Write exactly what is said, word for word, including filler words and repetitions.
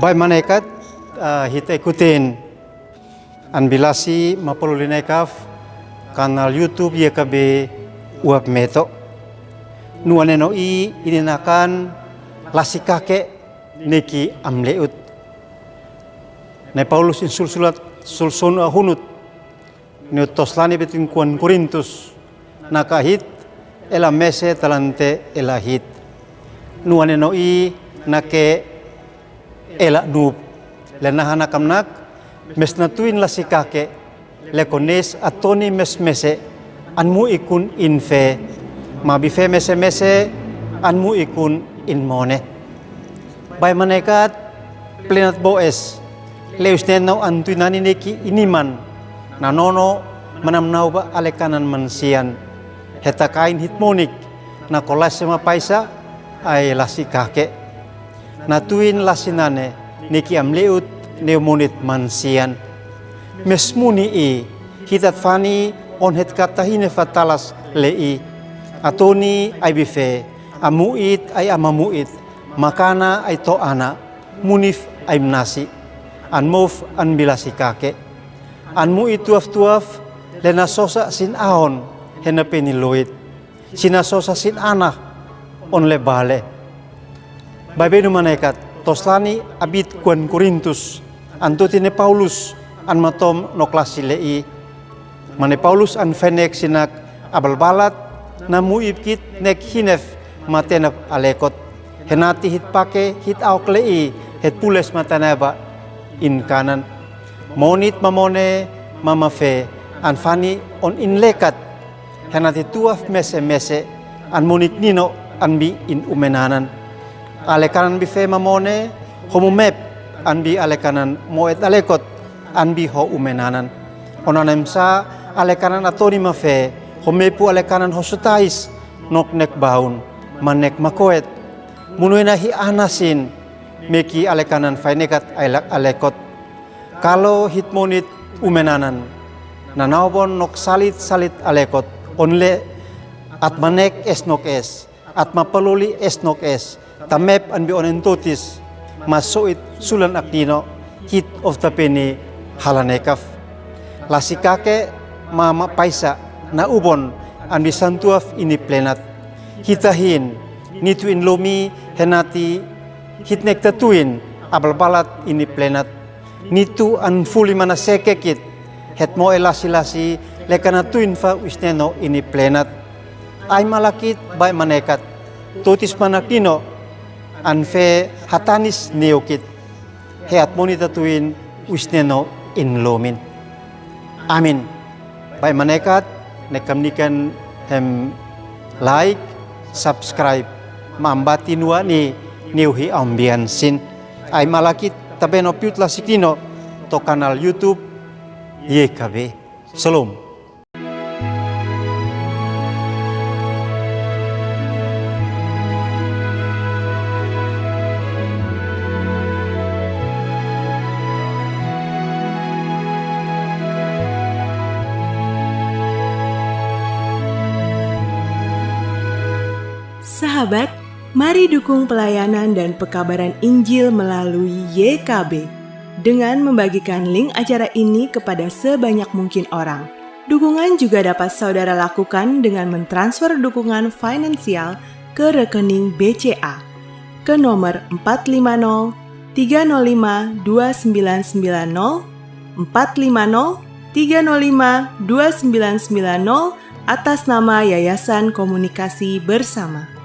Baik manekat, ah, hita ikutin an bilasi mapoluli nekaf kanal YouTube YKB uap meto. Nuan eno i ininakan lasi kake neki amleut. Ne Paulus in sulsulat sulsonu ahunut ni utos lani betin kuan Korintus, nakahit ela mese talante ela hit. Nuan eno i nake ela nup. Lenaha nakamnak, mes natuin lasi kake, le kones atoni mes mese an mu ikun in fe. Mabi fe mese mese an mu ikun in mone. Baik manekat, plenat boes, le usneno an tuinani neki iniman, nanono manamnauba alekanan mansian. Hetakain hit monik, na kolase mapaisa ai lasi kake. Natuin lasi nane neki amleut neu monit mansian. Mes muni i, hitat fani on het katahine fatalas le i. Atoni ai bife, amuit ai amamuit, makana ai toana, munif ai mnasi, an mof an bilasi kake. An muit tuaftuaf, le nasosa sin aon, hena peni luit. Sina sosa sin ana on le bale. Baibenu manekat, tos lani abit kuan Korintus, an tuti ne Paulus an matom nok lasi le i. Mane Paulus an fenek sinak abalbalat na muipkit nek hinef matenap alekot. Henati hit pake hit aok le i het pules matanaba in kanan. Monit mamone mamafe an fani on in lekat. Henati tuaf mese mese an monik nino an bi in umenanan. Alekanan bife mamone, homu mep an bi alekanan moet alekot an bi ho umenanan. Onanem sa alekanan atoni mafe, ho mepu alekanan ho sutais nok nek baun, manek makoet. Munuina hi anasin, meki alekanan fainekat alekot. Kalo hit monit umenanan, nanaobon nok salit salit alekot, on le at manek es nok es, at mapaloli es nok es, tamep an bi onen totis, masoit sulan aknino, hit of tapeni halanekaf. Lasi kake mama paisa na ubon an bi santuaf ini plenat. Hitahin, nitu in lomi henati hit nek tatuin abalbalat ini plenat. Nitu an fuli mana sekekit, het moe lasi lasi, lekana tuin fa wisneno ini plenat. Ai malakit baik manekat, totis manaknino, an fe hatanis neokit. He at moni tatuin wisneno in lomin. Amin. Baik manekat, ne kamnikan hem like, subscribe, mambati nuani niuhi ambiansin. Ai malakit tabeno piut lasiknino to kanal YouTube YKB. Shalom. Sahabat, mari dukung pelayanan dan pekabaran Injil melalui YKB dengan membagikan link acara ini kepada sebanyak mungkin orang. Dukungan juga dapat saudara lakukan dengan mentransfer dukungan finansial ke rekening B C A ke nomor empat lima nol tiga nol lima dua sembilan sembilan nol, empat lima nol tiga nol lima dua sembilan sembilan nol, atas nama Yayasan Komunikasi Bersama.